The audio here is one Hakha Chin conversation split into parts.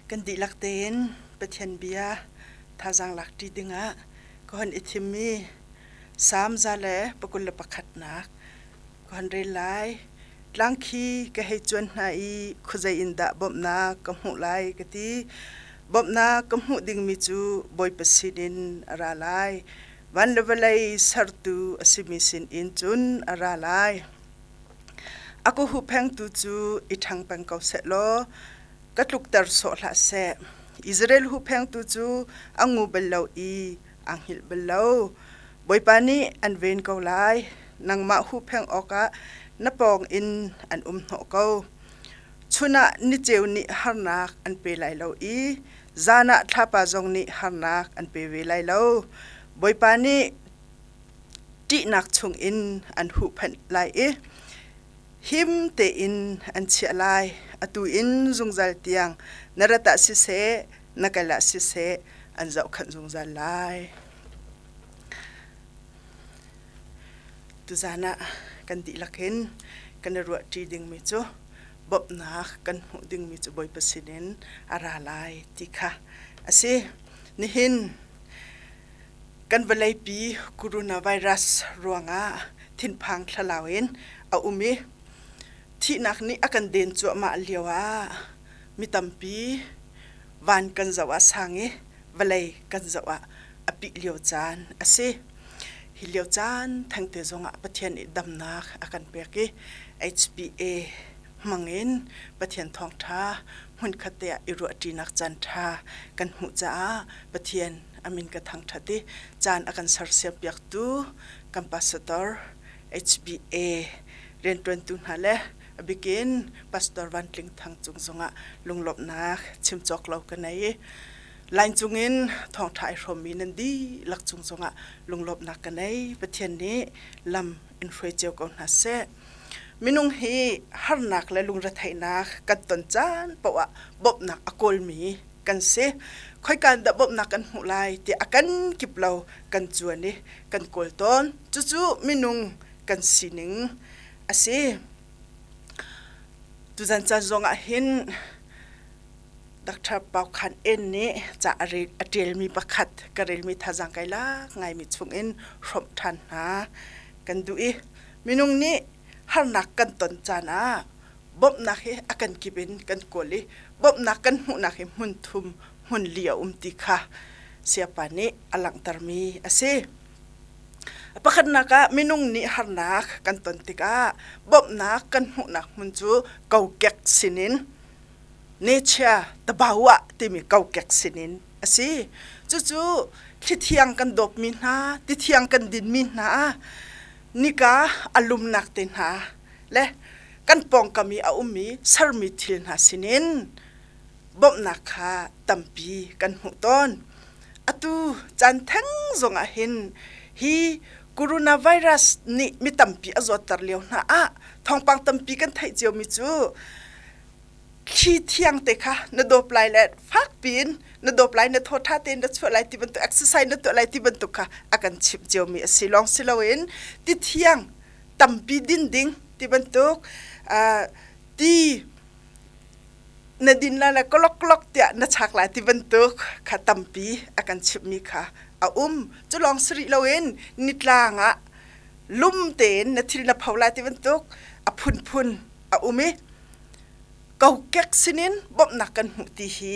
Kan dihlak tein Pathian bia thazaang lakṭi dingah ka hon i thimmi Salm 121 nak ka hon rel lai. Tlang khi ka hei cuan hna i khuazei in dah bawmhnak ka hmuh lai ka ti. Bawmhnak ka hmuh dingmi cu Bawipa sinin a ra lai. Van le vawlei sertu a simi sinin cun a ra lai. A ka huhphengtu cu i ṭhang peng ko seh law ka tlukter sawh hlah seh. Israel huhphengtu cu a ngu bal lo i aa hngilh bal lo. Bawipa nih an ven ko lai. Nangmah huhpheng awkah na pawng in an um hnawh ko. Chun ah niceu nih harnak an pe lai lo i zan ah thlapa zong nih harnak an pe ve lai lo. Bawipa nih ṭihnak chungin an huhphenh lai i him tein an chiah lai. Atu in zungzal tiang na rat ah siseh, na kal ah siseh, an zohkhanh zungzal lai. Tuzan ah kan dihlak in kan i ruahṭi dingmi cu bawmhnak kan hmuh dingmi cu Bawipa sinin a ra lai ti kha a si. Nihin Kan vawleipi coronavirus ruangah thinphang thlalau in a um i thihnak nih a kan den cuahmah lio ah mi tampi van kan zoh ah sang i vawlei kan zoh ah a pih lio caan a si. Hi lio caan thengte zongah Pathian nih damnak a kan pek i HBA hmangin Pathian thawngṭha hmunkhat te ah i ruahṭinak caanṭha kan hmuh caah Pathian a min ka thangṭhat i caan a kan sersiampiaktu kan pastor HBA rianṭuantu hna le a bikin Pastor Van Tling Thang cung zongah lunglawmhnak chim cawk lo ka nei i line cungin thawngṭha ai hrawmmi nan dihlak cung zongah lunglawmhnak ka nei. Pathian nih lam in hruai cio ko hna seh. Minung hi harnak le lungretheihnak kan ton caan paoh ah bawmhnak a kawlmi kan si. Khoika in dah bawmhnak kan hmuh lai tiah a kan kip lo kan cuan i kan kawl tawn. Cucu minung kan sining a si. Tuzan caan zong ah hin Dr. Pau Khan En nih ca a ṭialmi pakhat ka relmi thazaang kai lak ngaimi chungin hrawmh ṭhan hna kan duh i minung nih harnak kan ton caan ah bawmhnak hi a kan kip in kan kawl i bawmhnak kan hmuhnak hi hmun thum hmun li a um ti kha siapa nih a langhtermi a si. Pakhatnak ah minung nih harnak kan ton tikah bawmhnak kan hmuhnak hmun cu kokek sinin nature tabawa timi kokek sinin a si. Cucu thlithiang kan dawpmi hna, tithiang kan dinmi hna, nika a lumnak te hna le kan pawngkam i a ummi sermi thil hna sinin bawmhnak kha tampi kan hmuh tawn. Atu caan theng zongah hin hi coronavirus nih mi tampi a zawtter lio hna ah thawngpang tampi kan theih ciomi cu thli thiang te kha na dawp lai le fak piin na dawp lai na thaw ṭha tein na chuah lai ti bantuk exercise na tuah lai ti bantuk kha a kan chimh ciomi a si lawng si loin ti thiang tampi din ding ti bantuk ti na din la le kolok kolok tiah na chak lai ti bantuk kha tampi a kan chimhmi kha a um. Cu lawng si rih loin nitlang ah lum tein na thil na pho lai ti bantuk a phunphun a um i kokek sinin bawmhnak kan hmuh ti hi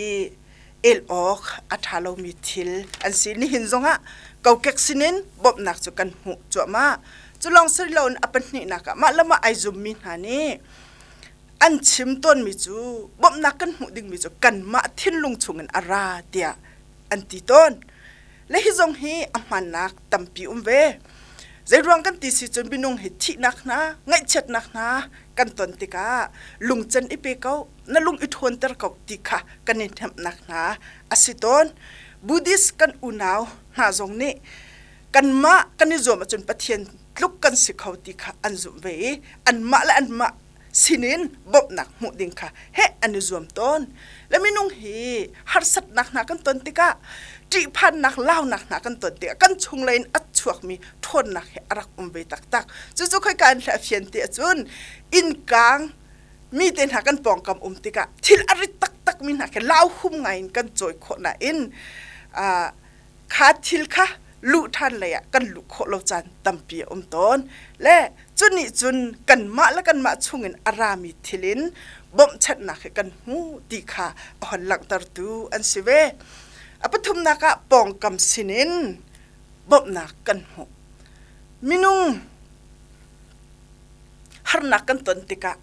el awk a ṭha lomi thil an si. Nihin zongah kokek sinin bawmhnak cu kan hmuh cuahmah. Cu lawng si loin a pahnihnak ah mah le mah ai zummi hna nih an chim tawnmi cu bawmhnak kan hmuh dingmi cu kanmah thinlung chungin a ra tiah an ti tawn. Le hi zong hi a hmaannak tampi um ve. Zeiruang kan ti si cun minung hi thihnak hna, ngaihchiatnak hna kan ton tikah lungcan i pe ko, na lung i ṭhawnter ko ti kha kan i hnemhnak hna a si tawn. Buddhist kan unau hna zong nih kanmah kan i zuam ahcun Pathian tluk kan si kho ti kha an zumh ve i anmah le anmah sinin bawmhnak hmuh ding kha heh an i zuam tawn. Le minung hi harsatnak hna kan ton tikah ṭihphannak launak hna kan ton tikah kan chunglei in a chuakmi ṭhawnnak hi a rak um ve taktak. Cucu khoika in hleh a fian ti ahcun innkang mi te hna kan pawngkam um tikah thil a rit taktak. taktakmi hna khi lau hum ngai in kan cawi khawh nain kha thil kha luh ṭhan lei ah kan luh khawh lo caan tampi a um tawn. Le cu nih cun kanmah le kanmah chungin a rami thil in bawmhchanhnak hi kan hmu ti kha a hon langhtertu an si ve. A pathumnak ah pawngkam sinin bawmhnak kan hmuh. Minung harnak kan ton tikah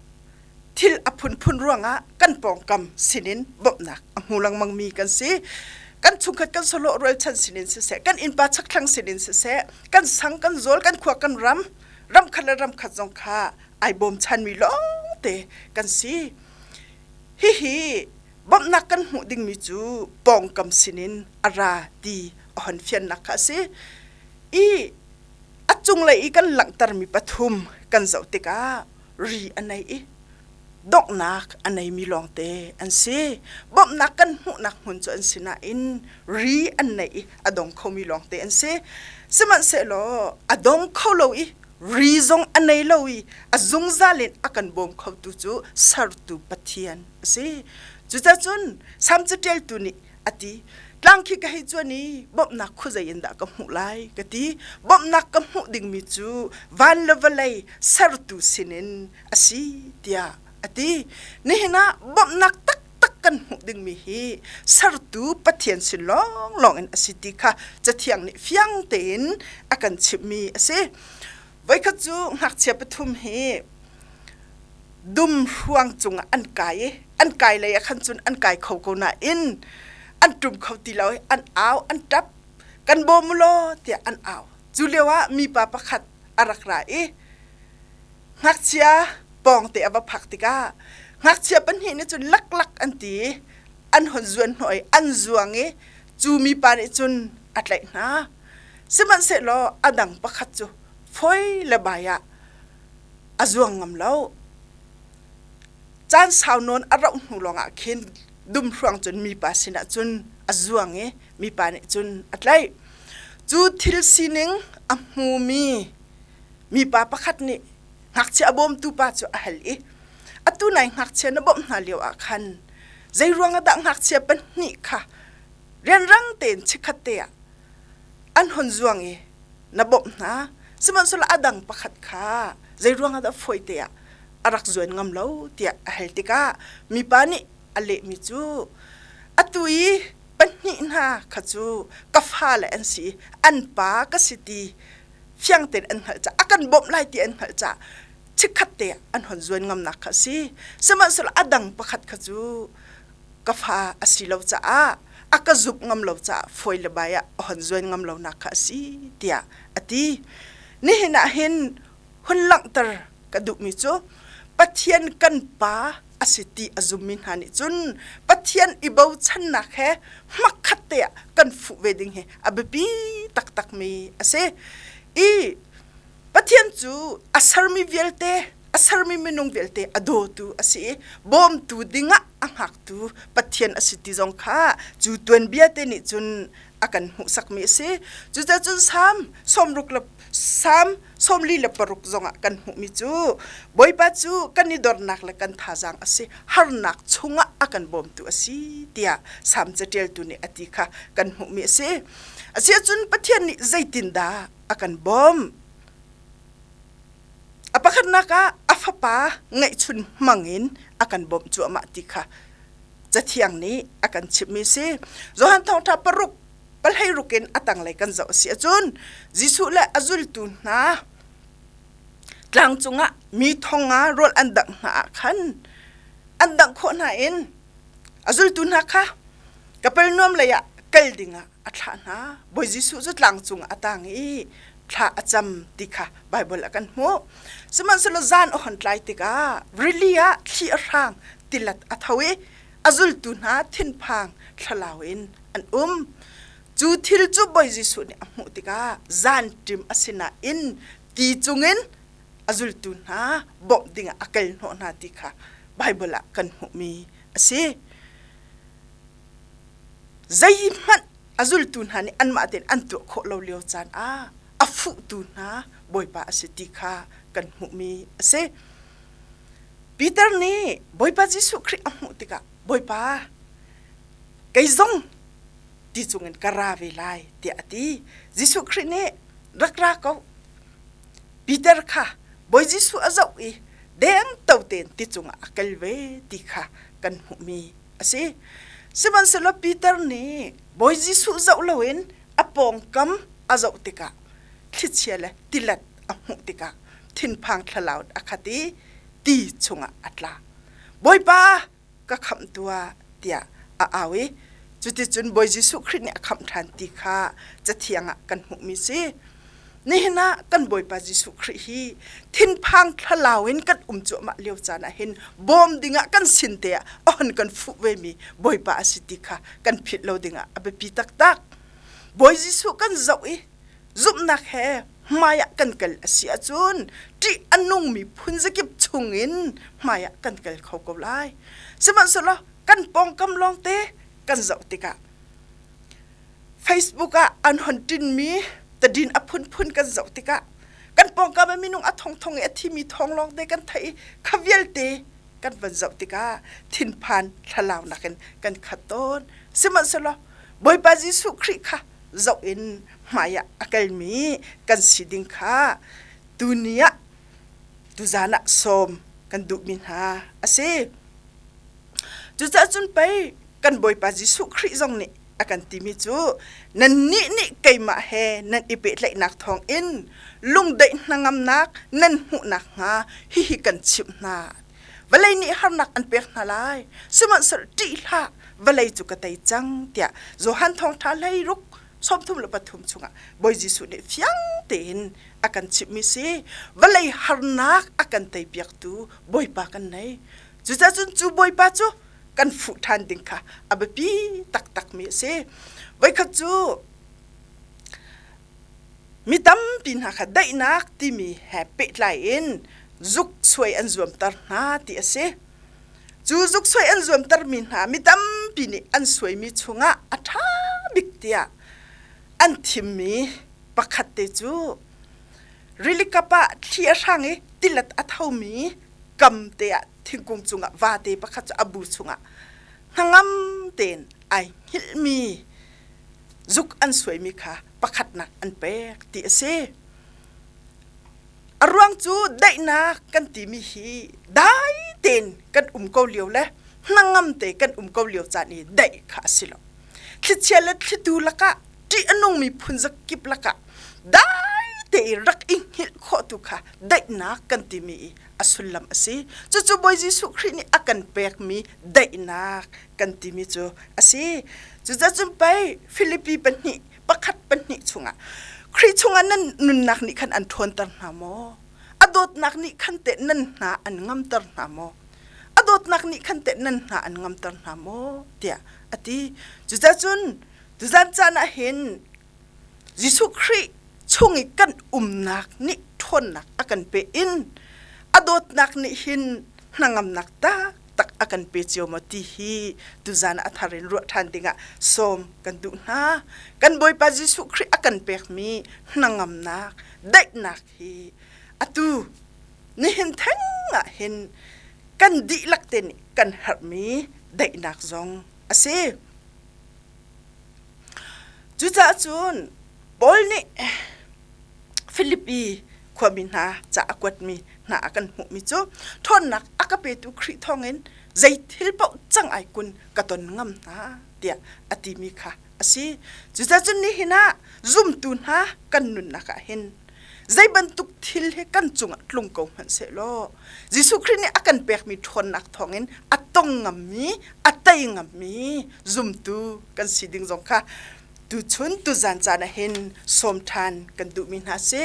thil a phunphun ruangah kan pawngkam sinin bawmhnak a hmu lengmangmi kan si. Kan chungkhat kan sawlawh rualchan sinin siseh, kan innpa chakthlang sinin siseh, kan sang, kan zawl, kan khua, kan ram, ramkhat le ramkhat zong kha ai bawmchanmi lawngte kan si. Hihi bawmhnak kan hmuh dingmi cu pawngkam sinin a ra ti a hon fiannak kha a si. I a cunglei i kan langhtermi pathum kan zoh tikah ri a nei i donghnak a neimi lawngte an si. Bawmhnak kan hmuhnak hmun cu an si nain ri an nei i a dong khomi lawngte an si. Sihmanhsehlaw a dong kho lo i ri zong a nei lo i a zungzal in a kan bawm khotu cu sertu Pathian a si. Cucacun Salm caṭialtu nih a ti. Tlang khi ka hei cuan i bawmhnak khuazei in dah ka hmuh lai ka ti. Bawmhnak ka hmuh dingmi cu van le vawlei sertu sinin a si tiah a ti. Nihin ah bawmhnak taktak kan hmuh dingmi hi sertu Pathian sin lawnglawng in a si ti kha Cathiang nih fiang tein a kan chimhmi a si. Voikhat cu ngakchia pathum hi dum hruang cungah an kai i an kai lei ah khan cun an kai kho ko nain an ṭum kho ti lo i an au an ṭap kan bawm u law tiah an au. Cu lio ah mipa pakhat a rak ra i ngakchia pawngte a va phak tikah ngakchia pahnih nih cun laklak an ti i an hon zuan hnawh i an zuang i cu mipa nih cun a tlaih hna. Sihmanhsehlaw a dang pakhat cu foi le bai ah a zuang ngam lo. Caan sau nawn a rauh hnu lawngah khin dumhruang cun mipa sinah cun a zuang i mipa nih cun a tlaih. Cu thil sining a hmumi mipa pakhat nih ngakchia a bawmtu pa cu a hal i atu nai ngakchia na bawmh hna lio ah khan zei ruangah dah ngakchia pahnih kha rianrang tein chikkhat te ah an hon zuang i na bawmh hna sihmanhsehlaw a dang pakhat kha zei ruangah dah fawi te ah a rak zuan ngam lo tiah a hal tikah mipa nih a lehmi cu atu i pahnih hna kha cu ka fale an si i an pa ka si ti fiang tein an hngalh caah a kan bawmh lai ti an hngalh caah chikkhat te ah an hon zuan ngamnak kha a si. Sihmanhsehlaw a dang pakhat kha cu ka fa a si lo caah a ka zumh ngam lo caah fawi le bai ah a hon zuan ngam lonak kha a si tiah a ti. Nihin ah hin hun langhter ka duhmi cu Pathian kan Pa a si ti a zummi hna nih cun Pathian i bochannak he hmakhat te ah kan fuh ve ding hi a biapi taktakmi a si. I Pathian cu a sermi vialte a sermi minung vialte a dawtu a si i bawmtu dingah a hngaktu Pathian a si ti zong kha cu tuanbia te nih cun a kan hmuhsakmi a si. Cucacun Salm 60 le Salm 46 zongah kan hmuhmi cu Bawipa cu kan i dornak le kan thazaang a si, harnak chungah a kan bawmtu a si tiah Salm caṭialtu nih a ti kha kan hmuhmi a si. Asiahcun Pathian nih zeitindah a kan bawmh? A pakhatnak ah a fapa ngeihchun hmangin a kan bawmh cuahmah ti kha Cathiang nih a kan chimhmi si. Johan Thawngṭha paruk pahleiruk in a tanglei kan zoh a si ahcun Jesuh le a zultu hna tlang cungah mi thong nga rawl an dangh hna ah khan an dangh khawh hna in a zultu hna kha Kapernaum lei ah kal dingah a thlah hna. Bawi Jesuh cu tlang cungah a tang i thla a cam ti kha Baibal ah kan hmuh. Sihmanhsehlaw zan a hon tlai tikah rili ah thli a hrang tilet a tho i a zultu hna thinphang thlalau in an um. Cu thil cu Bawi Jesuh nih a hmuh tikah zanṭim a si nain ti cungin a zultu hna bawmh dingah a kal hnawh hna ti kha Baibal ah kan hmuhmi a si. Zeihmanh a zultu hna nih anmah tein an tuah khawh lo lio caan ah a fuhtu hna Bawipa a si ti kha kan hmuhmi a si. Peter nih Bawipa Jesuh Khrih a hmuh tikah Bawipa. Kei zong ti cungin ka ra ve lai tiah a ti. Jesuh Khrih nih rak ra ko. Peter kha Bawi Jesuh a zoh i deng to tein ti cungah a kal ve ti kha kan hmuhmi a si. Sihmanhsehlaw Peter nih Bawi Jesuh zoh loin a pawngkam a zoh tikah thlichia le tilet a hmuh tikah thinphang thlalau a khat i ti chungah a tla. Bawipa, ka khamh tuah tiah a au i cuticun Bawi Jesuh Khrih nih a khamh ṭhan ti kha Cathiang ah kan hmuhmi si. Nihin ah kan Bawipa Jesuh Khrih hi thinphang thlalau in kan um cuahmah lio caan ah hin bawm dingah kan sin te ah a hon kan fuh vemi Bawipa a si ti kha kan philh lo dingah a biapi taktak. Bawi Jesuh kan zoh i zumhnak he hmaiah kan kal a si ahcun ṭih a nungmi phunzakip chungin hmaiah kan kal kho ko lai. Sihmanhsehlaw kan pawngkam lawngte kan zoh tikah Facebook ah an hon ṭinmi tadin a phunphun kan zoh tikah kan pawngkam ah minung a thongthong i a thimi thawng lawngte kan theih i kha vialte kan van zoh tikah thinphan thlalau nakin kan khat tawn. Sihmanhsehlaw Bawipa Jesuh Khrih kha zoh in hmai ah a kalmi kan si ding kha tuni ah tuzan ah sawm kan duhmi hna a si. Cucaah cun pei kan Bawipa Jesuh Khrih zong nih a kan timi cu nannih nih keimah he nan i pehtlaihnak thawngin lungdaih hnangamnak nan hmuh nakhnga hihi kan chimh hna. Vawlei nih harnak an pek hna lai, sihmanhsehlaw ṭih hlah, vawlei cu ka tei cang tiah Johan Thawngṭha 16 33 chungah Bawi Jesuh nih fiang tein a kan chimhmi si. Vawlei harnak a kan teipiaktu Bawipa kan nei. Cucaah cun cu Bawipa cu kan fuh ṭhan ding kha a biapi taktakmi a si. Voikhat cu mi tampi hna kha daihnak timi he pehtlai in zuk suai an zuamter hna ti a si. Cu zuk suai an zuamtermi hna mi tampi nih an suaimi chungah a ṭha bik tiah an thimmi pakhat te cu rili kap ah thli a hrang i tilet a thomi kam te ah thingkung cungah vate pakhat cu a bu chungah hnangam tein ai hngilhmi zuk an suaimi kha pakhatnak an pek ti a si. A ruang cu daihnak kan timi hi dai tein kan um ko lio le hnangam te kan um ko lio caan i daih kha a si lo. Thlichia le thlitu lakah ṭih a nungmi phun zakip lakah dai te i rak i hngilh khawh tu kha daihnak kan timi i a sullam a si. Cucu Bawi Jesuh Khrih nih a kan pekmi daihnak kan timi cu a si. Cucacun pei Filipi pahnih pakhat pahnih chungah Khrih chungah nan nunnak nih khan an ṭhawnter hna maw? A dawtnak nih khan teh nan hna an ngamter hna maw? A dawtnak nih khan teh nan hna an ngamter hna maw? tiah a ti. Cucacun tuzan caan ah hin Jesuh Khrih chung i kan umnak nih ṭhawnnak a kan pe in a dawtnak nih hin hnangamnak taktak a kan pe cio maw ti hi tuzan ah a thar in ruah ṭhan dingah sawm kan duh hna. Kan Bawipa Jesuh Khrih a kan pekmi hnangamnak, daihnak hi atu nihin theng ah hin kan dihlak te nih kan herhmi daihnak zong a si. Cucaah cun Paul nih Filipi khuami hna ca a kuatmi hna a kan hmuhmi cu ṭhawnnak a ka petu Khrih thawngin zei thil paoh cang ai kun ka ton ngam hna tiah a timi kha a si. Cucaah cun nihin ah zumtu hna kan nunnak ah hin zei bantuk thil hi kan cungah tlung ko hmanh sehlaw Jesuh Khrih nih a kan pekmi ṭhawnnak thawngin a tong ngammi, a tei ngammi zumtu kan si ding zong kha tuchun tuzan caan ah hin sawm ṭhan kan duhmi hna si.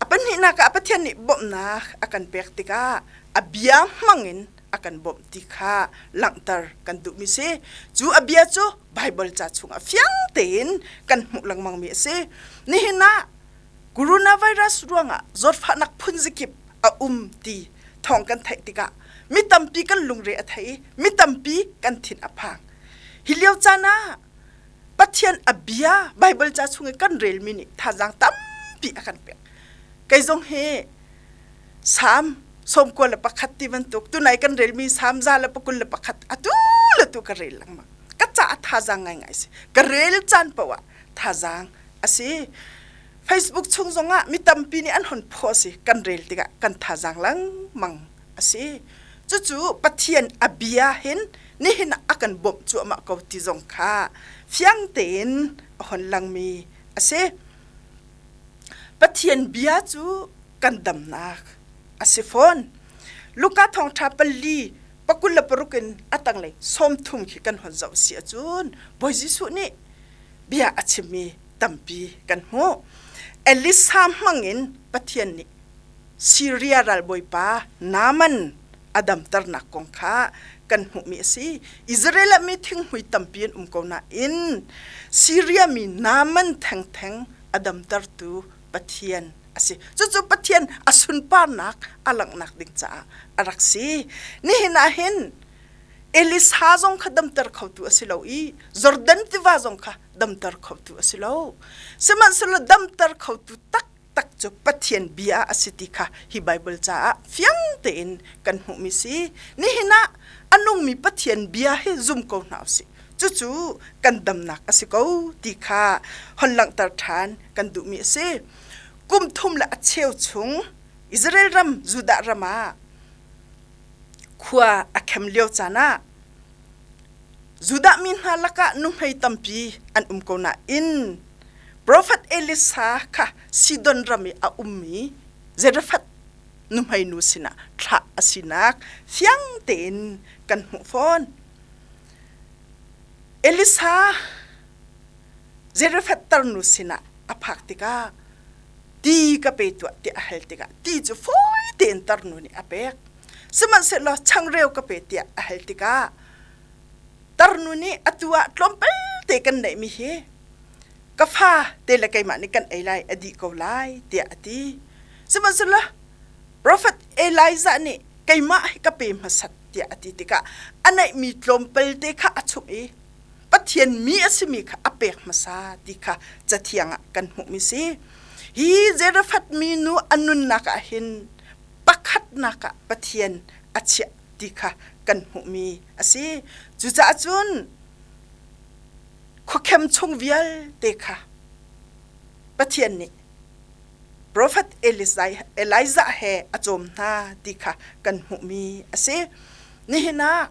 A pahnihnak ah Pathian nih bawmhnak a kan pek tikah a bia hmangin a kan bawmh ti kha langhter kan duhmi si. Cu a bia cu Baibal ca chungah fiang tein kan hmuh lengmangmi a si. Nihin ah coronavirus ruangah zawtfahnak phunzikip a um ti thawng kan theih tikah mi tampi kan lungre a thei i mi tampi kan thin a phang. Hi lio caan ah Pathian a bia Baibal ca chung i kan relmi nih thazaang tampi a kan pek. Kei zong hi Salm 91 ti bantuk tunai kan relmi Salm 121 atu le tu ka rel lengmang. thazaang ngaingai si. Ka rel caan paoh ah thazaang a si. Facebook chung zongah mi tampi nih an hon phaw si kan rel tikah kan thazaang lengmang a si. Cucu Pathian a bia hin nihin ah a kan bawmh cuahmah ko ti zong kha fiang tein a hon langmi a si. Pathian bia cu kan damnak a si fawn. Luka thawngṭha pali 26 in a tanglei 30 khi kan hon zoh si ahcun Bawi Jesuh nih bia a chimmi tampi kan hmuh. Elisa hmangin Pathian nih Siria ralbawipa Naaman a damternak kong kha kan hmuhmi a si. Israel ah mi thinghmui tampi an um ko nain Siria mi Naaman thengtheng a damtertu Pathian a si. Cucu Pathian a sunparnak a langhnak ding caah a rak si. Nihin ah hin Elisa zong kha damter khotu a si lo i Jordan tiva zong kha damter khotu a si lo. Sihmanhsehlaw damter khotu taktak cu Pathian bia a si ti kha hi Baibal caah fiang tein kan hmuhmi si. Nihin ah a nungmi Pathian bia hi zum ko hna usih. Cucu kan damnak a si ko ti kha hon langhter ṭhan kan duhmi a si. Kum thum le a cheu chung Israel ram Judah ram ah khua a khem lio caan ah Judah mi hna lakah nuhmei tampi an um ko nain Profet Elisa kha Sidon ram i a ummi Zarephath nuhmei nu sinah thlah a sinak fiang tein kan hmuh fawn. Elisa Zarephath tarnu sinah a phak tikah ti ka pe tuah tiah a hal tikah ti cu fawi tein tarnu nih a pek. Sihmanhsehlaw changreu ka pe tiah a hal tikah tarnu nih atu ah tlawmpal te kan neihmi hi ka fa te le keimah nih kan ei lai a dih ko lai tiah a ti. Sihmanhsehlaw Profet Elijah nih keimah hi ka pe hmasat tiah a ti tikah a neihmi tlawmpal te kha a chumh i Pathian mi a simi kha a pek hmasa ti kha cathiang ah kan hmuhmi si. Hi Zarephath minu a nunnak ah hin pakhatnak ah Pathian a chiah ti kha kan hmuhmi a si. Cucaah cun khuakhem chung vialte kha Pathian nih Profet Elijah he a cawm hna ti kha kan hmuhmi a si. Nihin ah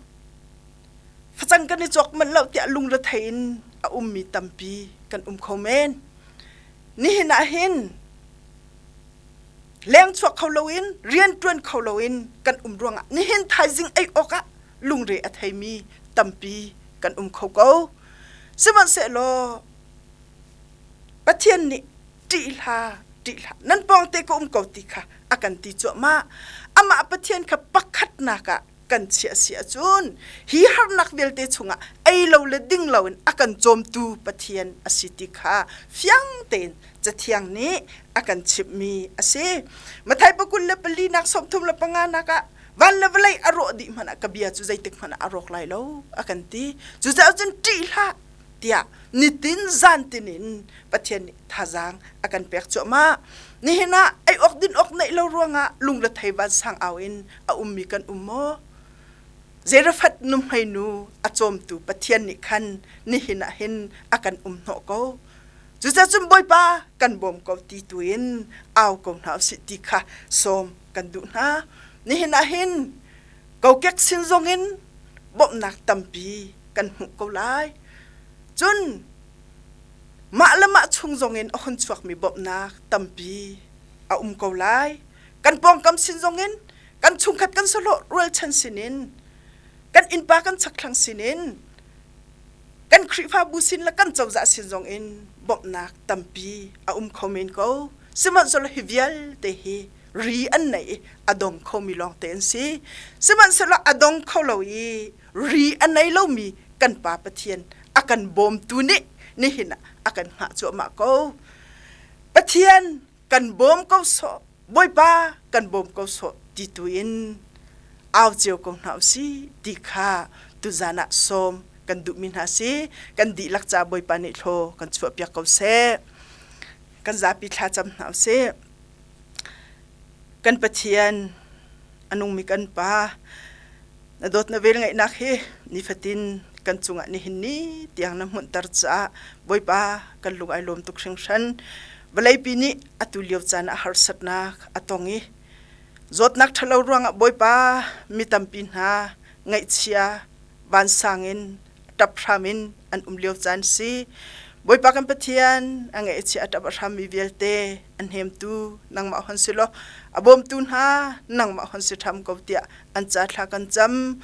facang kan i cawk manh lo tiah lungrethei in a ummi tampi kan um kho men. Nihin ah hin leng chuak kho loin rian ṭuan kho loin kan um ruangah nihin thaizing ei awkah lungre a theimi tampi kan um kho ko. Sihmanhsehlaw Pathian nih ṭih hlah, ṭih hlah, nan pawngte ka um ko ti kha a kan ti cuahmah. Amah Pathian kha pakhatnak ah kan chiah si ahcun hi harnak vialte chungah ei lo le ding loin a kan cawmtu Pathian a si ti kha fiang tein Cathiang nih a kan chimhmi a si. Matthai 24 nak 35 nak ah van le vawlei a rawh dih hmanh ah ka bia cu zeitik hmanh ah a rawk lai lo a kan ti. Cucaah cun ṭih hlah tiah nitin zantin in Pathian nih thazaang a kan pek cuahmah. Nihin ah ei awk din awk neih lo ruangah lungrethei vansang au in a ummi kan um maw? Zarephath nuhmei nu a cawmtu Pathian nih khan nihin ah hin a kan um hnawh ko. Cucaah cun Bawipa kan bawm ko ti tu in au ko hna usih ti kha sawm kan duh hna. Nihin ah hin kokek sin zongin bawmhnak tampi kan hmuh ko lai. Cun mah le mah chung zongin a hun chuakmi bawmhnak tampi a um ko lai. Kan pawngkam sin zongin, kan chungkhat kan sahlawh rualchan sinin, kan innpa kan chakthlang sinin, kan Khrihfabu sin le kan cozah sin zongin bawmhnak tampi a um kho men ko. Sihmanhsehlaw hi vialte hi ri an nei i a dong khomi lawngte an si. Sihmanhsehlaw a dong kho lo i ri a nei lomi kan Pa Pathian a kan bawmtu nih nihin ah a kan hngah cuahmah ko. Pathian kan bawm ko sawh, Bawipa kan bawm ko sawh ti tu in au cio ko hna usih ti kha tuzan ah sawm kan duhmi hna si. Kan dihlak ca Bawipa nih thlaw kan chuahpiak ko seh. Kan zapi thlacam hna usih. Kan Pathian a nungmi kan Pa, na dawt na velngeihnak hi nifatin kan cungah nihin ni tiang na hmunhter caah Bawipa kan lung ai lawm tuk hringhran. Vawleipi nih atu lio caan ah harsatnak a tong i zawtnak ṭhalo ruangah Bawipa mi tampi hna ngaihchia vansang in ṭap hram in an um lio caan si. Bawipa kan Pathian a ngaihchia a ṭap a hrammi vialte a hnemtu nangmah hon si law a bawmtu hna nangmah hon si ṭham ko tiah an ca thla kan cam.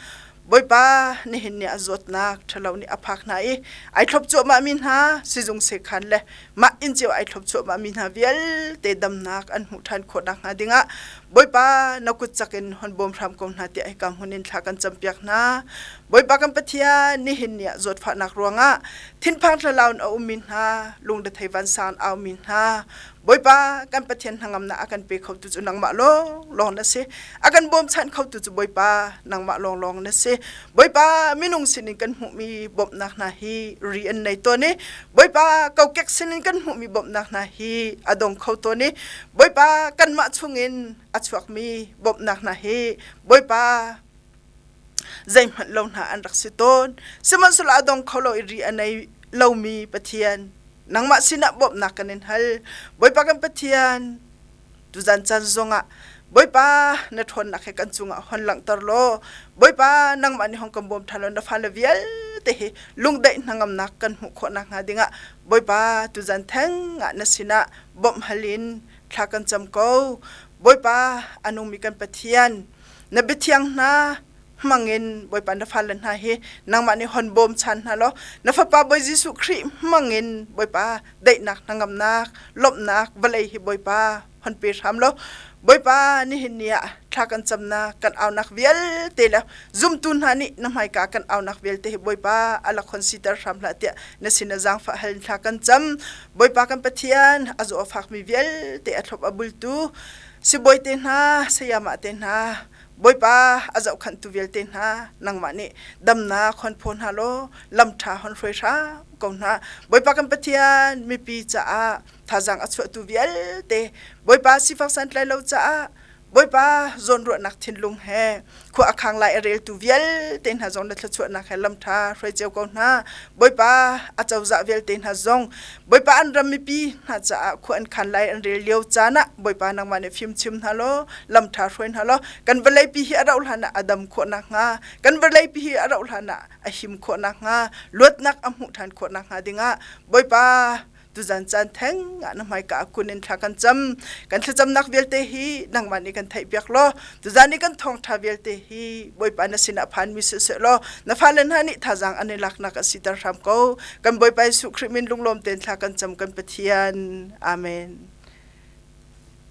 Bawipa nihin ni a zawtnak ṭhalo nih a phak hna i ai thlop cuahmahmi hna sizung sekhan le mah inn cio ai thlop cuahmahmi hna vialte damnak an hmuh ṭhan khawh nakhnga dingah Bawipa na kut cak in hon bawm hram ko hna tiah hika hmun in thla kan campiak hna. Bawipa kan Pathian nihin ni ah zawtfahnak ruangah thinphang thlalau in a ummi hna lungrethei vansang in aumi hna Bawipa kan Pathian hnangamnak a kan pe khotu cu nangmah lawnglawng na si. A kan bawmchan khotu cu Bawipa nangmah lawnglawng na si. Bawipa minung sinin kan hmuhmi bawmhnak hna hi ri an nei tawn i Bawipa kokek sinin kan hmuhmi bawmhnak hna hi a dong kho tawn i Bawipa kanmah chungin a chuakmi bawmhnak hna hi Bawipa zeihmanh lo hna an rak si tawn. Sihmanhsehlaw a dong kho lo i ri a nei lomi Pathian nangmah sinah bawmhnak kan in hal. Bawipa kan Pathian, tuzan caan zongah Bawipa na ṭhawnnak he kan cungah hon langhter law Bawipa nangmah nih hong kan bawm ṭhan law na fale vialte hi lungdaih hnangamnak kan hmuh khawh nakhnga dingah Bawipa tuzan theng ah na sinah bawmh hal in thla kan cam ko. Bawipa a nungmi kan Pathian, na biathiang hna hmangin Bawipa na fale hna hi nangmah nih hon bawm chan hna law na fapa Bawi Jesuh Khrih hmangin Bawipa daihnak hnangamnak lawmhnak vawlei hi Bawipa hon pe hram law Bawipa nihin ni ah thla kan camnak kan aunak vialte le zumtu hna nih na hmaika kan aunak vialte hi Bawipa a lak hon siter hram hlah tiah na sin a zaangfah hal in thla kan cam. Bawipa kan Pathian a zaw a fakmi vialte a thlop a bultu sibawi te hna sayamah te hna Bawipa a zohkhanhtu vialte hna nangmah nih damnak hon phaw hna law lam ṭha hon hruai hram ko hna. Bawipa kan Pathian mipi caah thazaang a chuahtu vialte Bawipa sifak santlai lo caah Bawipa zawnruahnak thinlung he khua a khang lai a reltu vialte hna zong na thluachuahnak he lam ṭha hruai cio ko hna. Bawipa a cozah vialte hna zong Bawipa an ram mipi hna caah khua an khan lai an rel lio caan ah Bawipa nangmah nih fimchim hna law lam ṭha hruai hna law kan vawleipi hi a rauh hlan ah a dam khawh nakhnga kan vawleipi hi a rauh hlan ah a him khawh nakhnga luatnak a hmuh ṭhan khawh nakhnga dingah Bawipa tuzan caan theng ah na hmaika ah kun in thla kan cam. Kan thlacamnak vialte hi nangmah nih kan theihpiak law tuzan i kan thawngṭha vialte hi Bawipa na sinah phanmi siseh law na fale hna nih thazaang an i laknak a siter hram ko. Kan Bawipa Jesuh Khrih min lunglawm tein thla kan cam kan Pathian. Amen.